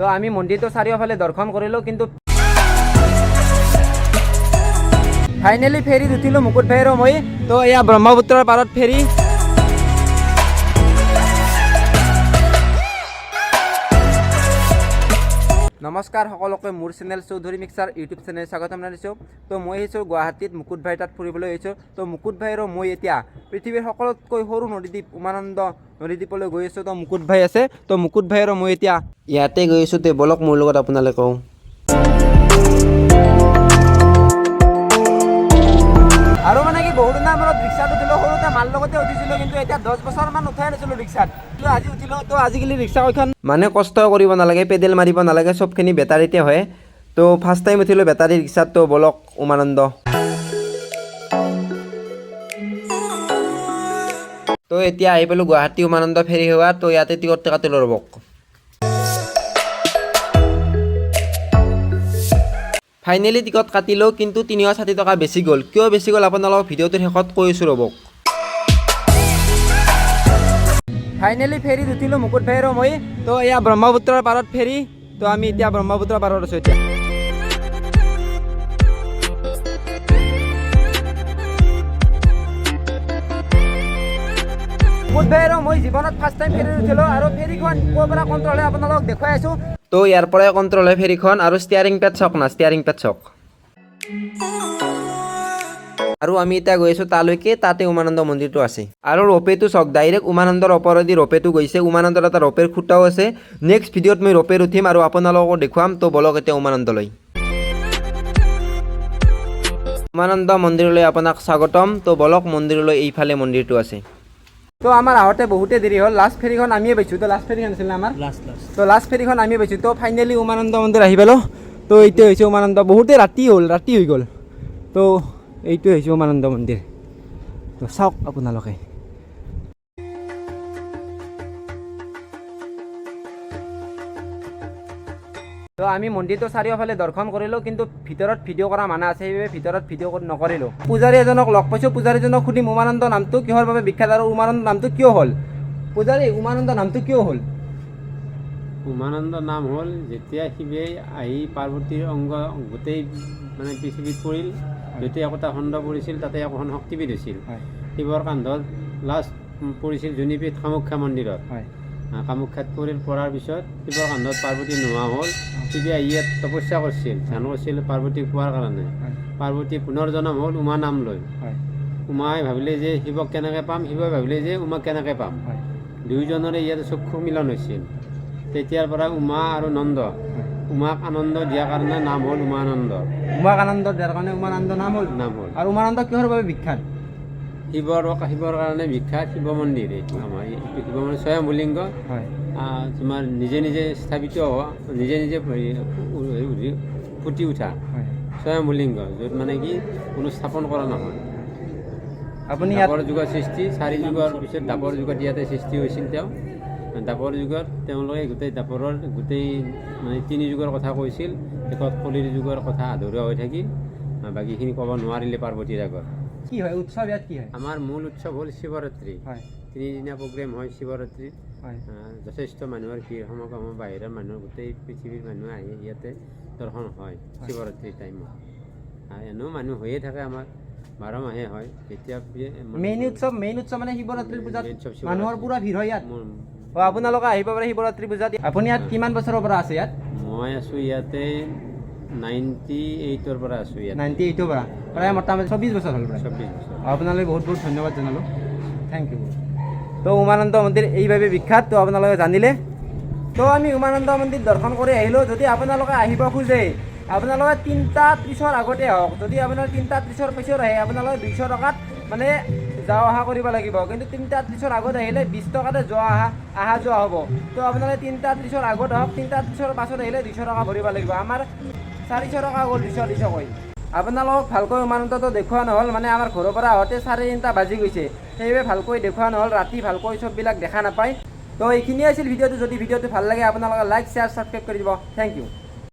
তো আমি মন্দিৰটো চাৰিওফালে দৰ্শন কৰিলোঁ, কিন্তু ফাইনেলি ফেৰীত উঠিলোঁ মুকুট ভাই আৰু মই। তো এয়া ব্ৰহ্মপুত্ৰৰ পাৰত ফেৰী। নমস্কাৰ সকলোকে, মোৰ channel Choudhury mixer YouTube channel স্বাগতম জনাইছোঁ। তো মই আহিছোঁ গুৱাহাটীত মুকুট ভাইৰ তাত ফুৰিবলৈ আহিছোঁ। তো মুকুট ভাই আৰু মই এতিয়া পৃথিৱীৰ সকলোতকৈ সৰু নদীদ্বীপ উমানন্দ নদীদ্বীপলৈ গৈ আছোঁ। তো মুকুট ভাই আছে। তো মুকুট ভাই আৰু মই এতিয়া ইয়াতে গৈ আছোঁ। তে বলক মোৰ লগত আপোনালোকেও। আৰু মানে কি, বহুত দিনৰ মূৰত ৰিক্সাত উঠিলোঁ। সৰুতে মাৰ লগতে উঠিছিলোঁ, কিন্তু এতিয়া 10 বছৰমান উঠাই নাছিলোঁ ৰিক্সাত। কিন্তু আজি উঠিলোঁ। তো আজিকালি ৰিক্সা কেইখন মানে কষ্ট কৰিব নালাগে, পেডেল মাৰিব নালাগে, চবখিনি বেটাৰীতে হয়। তো ফাৰ্ষ্ট টাইম উঠিলোঁ বেটাৰী ৰিক্সাত। তো বলক উমানন্দ। তো এতিয়া আহি পালোঁ গুৱাহাটী উমানন্দ ফেৰী সেৱা। তো ইয়াতে টিকট কাটিলোঁ, ৰ'বক। ফাইনেলি টিকট কাটিলোঁ, কিন্তু 360 টকা বেছি গ'ল। কিয় বেছি গ'ল আপোনালোকক ভিডিঅ'টোৰ শেষত কৈ আছোঁ, ৰ'বক। ফাইনেলি ফেৰীত উঠিলোঁ মুকুট ভাই আৰু মই। তো এয়া ব্ৰহ্মপুত্ৰৰ পাৰত ফেৰী। তো আমি এতিয়া ব্ৰহ্মপুত্ৰৰ পাৰত আছোঁ এতিয়া। মুকুট ভাই আৰু মই জীৱনত ফাৰ্ষ্ট টাইম ফেৰীত উঠিলোঁ আৰু ফেৰীখন ক'ৰ পৰা কণ্ট্ৰল হয় আপোনালোকক দেখুৱাই আছোঁ। তো ইয়াৰ পৰাই কণ্ট্ৰল হয় ফেৰীখন। আৰু ষ্টিয়াৰিং পেড চাওক না, ষ্টিয়াৰিং পেড চাওক। আৰু আমি এতিয়া গৈ আছোঁ তালৈকে, তাতে উমানন্দ মন্দিৰটো আছে। আৰু ৰ'পেটো চাওক, ডাইৰেক্ট উমানন্দৰ ওপৰেদি ৰ'পেটো গৈছে। উমানন্দৰ এটা ৰ'পেৰ খুঁটাও আছে। নেক্সট ভিডিঅ'ত মই ৰ'পেৰ উঠিম আৰু আপোনালোককো দেখুৱাম। তো বলক এতিয়া উমানন্দলৈ। উমানন্দ মন্দিৰলৈ আপোনাক স্বাগতম। তো বলক মন্দিৰলৈ, এইফালে মন্দিৰটো আছে। তো আমাৰ আহোঁতে বহুতে দেৰি হ'ল। লাষ্ট ফেৰীখন আমিয়ে পাইছোঁ। তো লাষ্ট ফেৰীখন আছিল না আমাৰ? Last, last. তো লাষ্ট ফেৰীখন আমিয়ে পাইছোঁ। তো ফাইনেলি উমানন্দ মন্দিৰ আহি পালোঁ। তো এইটোৱে হৈছে উমানন্দ। বহুতে ৰাতি হ'ল, ৰাতি হৈ গ'ল। তো এইটোৱে হৈছে উমানন্দ মন্দিৰ। তো চাওক আপোনালোকে। তো আমি মন্দিৰটো চাৰিওফালে দৰ্শন কৰিলোঁ, কিন্তু ভিতৰত ভিডিঅ' কৰা মানা আছে, সেইবাবে ভিতৰত ভিডিঅ' নকৰিলোঁ। পূজাৰী এজনক লগ পাইছোঁ। পূজাৰীজনক সুধিম উমানন্দ নামটো কিহৰ বাবে বিখ্যাত আৰু উমানন্দ নামটো কিয় হ'ল। পূজাৰী, উমানন্দ নামটো কিয় হ'ল? উমানন্দ নাম হ'ল, যেতিয়া শিৱে আহি পাৰ্বতীৰ অংগ গোটেই মানে পৃথিৱীত পৰিল, যেতিয়া একোটা খণ্ড পৰিছিল, তাতে একোখন শক্তিপীঠ হৈছিল। শিৱৰ কান্ধত লাষ্ট পৰিছিল যোনিপীঠ কামাখ্যা মন্দিৰত। কামাখ্যাত পৰিল। পৰাৰ পিছত শিৱৰ কান্ধত পাৰ্বতী নোহোৱা হ'ল। শিৱে আহি ইয়াত তপস্যা কৰিছিল, ধ্যান কৰিছিল পাৰ্বতীক পোৱাৰ কাৰণে। পাৰ্বতী পুনৰ জন্ম হ'ল উমা নাম লৈ। উমাই ভাবিলে যে শিৱক কেনেকৈ পাম, শিৱই ভাবিলে যে উমাক কেনেকৈ পাম। দুয়োজনৰে ইয়াত চক্ষু মিলন হৈছিল। তেতিয়াৰ পৰা উমা আৰু নন্দ, উমাক আনন্দ দিয়াৰ কাৰণে নাম হ'ল উমানন্দ। উমাক আনন্দ দিয়াৰ কাৰণে উমানন্দ নাম হ'ল। নাম হ'ল। আৰু উমানন্দ কিহৰ বাবে বিখ্যাত? শিৱৰ কাৰণে বিখ্যাত। শিৱ মন্দিৰ এইটো আমাৰ, এইটো শিৱ মন্দিৰ স্বয়ম্ভুলিংগ। তোমাৰ নিজে নিজে স্থাপিত হোৱা, নিজে নিজে হেৰি ফুটি উঠা স্বয়ম্ভুলিংগ, য'ত মানে কি কোনো স্থাপন কৰা নহয়। আপুনি ইয়াত দ্বাপৰ যুগৰ সৃষ্টি, চাৰি যুগৰ পিছত দ্বাপৰ যুগত ইয়াতে সৃষ্টি হৈছিল তেওঁ। দ্বাপৰ যুগত তেওঁলোকে গোটেই দ্বাপৰৰ গোটেই মানে তিনি যুগৰ কথা কৈছিল। শেষত কলিৰ যুগৰ কথা আধৰুৱা হৈ থাকিল, বাকীখিনি ক'ব নোৱাৰিলে পাৰ্বতীৰ আগত। কি হয় উৎসৱ ইয়াত, কি হয়? আমাৰ মূল উৎসৱ হ'ল শিৱৰাত্ৰি। 3দিনীয়া প্ৰগ্ৰেম হয় শিৱৰাত্ৰিত। যথেষ্ট মানুহৰ ভিৰ সমাগম হয়। বাহিৰৰ মানুহ, গোটেই পৃথিৱীৰ মানুহ আহি ইয়াতে দৰ্শন হয় শিৱৰাত্ৰিৰ টাইমত। আৰু এনেও মানুহ হৈয়ে থাকে, আমাৰ 12 মাহে হয় যেতিয়া মেইন উৎসৱ মানে শিৱৰাত্ৰিৰ পূজাত মেইন উৎসৱ শিৱৰাত্ৰি। মানুহৰ পুৰা ভিৰ হয় ইয়াত। অ, আপোনালোকে আহিব পাৰে শিৱৰাত্ৰি পূজাত। আপুনি ইয়াত কিমান বছৰৰ পৰা আছে ইয়াত? মই আছোঁ ইয়াতে 98ৰ পৰা আছোঁ ইয়াত। 98ৰ পৰা, প্ৰায় মোটামুটি 24 বছৰ হ'ল প্ৰায়। 24 বছৰ। আপোনালৈ বহুত বহুত ধন্যবাদ জনালোঁ, thank U. তো উমানন্দ মন্দিৰ এইবাবে বিখ্যাত, তো আপোনালোকে জানিলে। তো আমি উমানন্দ মন্দিৰ দৰ্শন কৰি আহিলোঁ। যদি আপোনালোকে আহিব খোজে, আপোনালোকে 3টা 30ৰ আগতে আহক। যদি আপোনালোকে 3টা 30ৰ পিছত আহে, আপোনালোকে 200 টকাত মানে যোৱা অহা কৰিব লাগিব। কিন্তু 3টা 30ৰ আগত আহিলে 20 টকাতে যোৱা অহা, অহা যোৱা হ'ব। তো আপোনালোকে 3টা 30ৰ আগত আহক। 3টা 30ৰ পাছত আহিলে 200 টকা ভৰিব লাগিব। আমাৰ 400 টকা গ'ল 200 200কৈ। আপোনালোকক ভালকৈ উমানন্দটো দেখুওৱা নহ'ল, মানে আমাৰ ঘৰৰ পৰা আহোঁতে 3:30 বাজি গৈছে, সেইবাবে ভালকৈ দেখুওৱা নহ'ল। ৰাতি ভালকৈ চববিলাক দেখা নাপায়। তো এইখিনিয়ে আছিল ভিডিঅ'টো। যদি ভিডিঅ'টো ভাল লাগে, আপোনালোকে লাইক, শ্বেয়াৰ, ছাবস্ক্ৰাইব কৰি দিব। Thank U.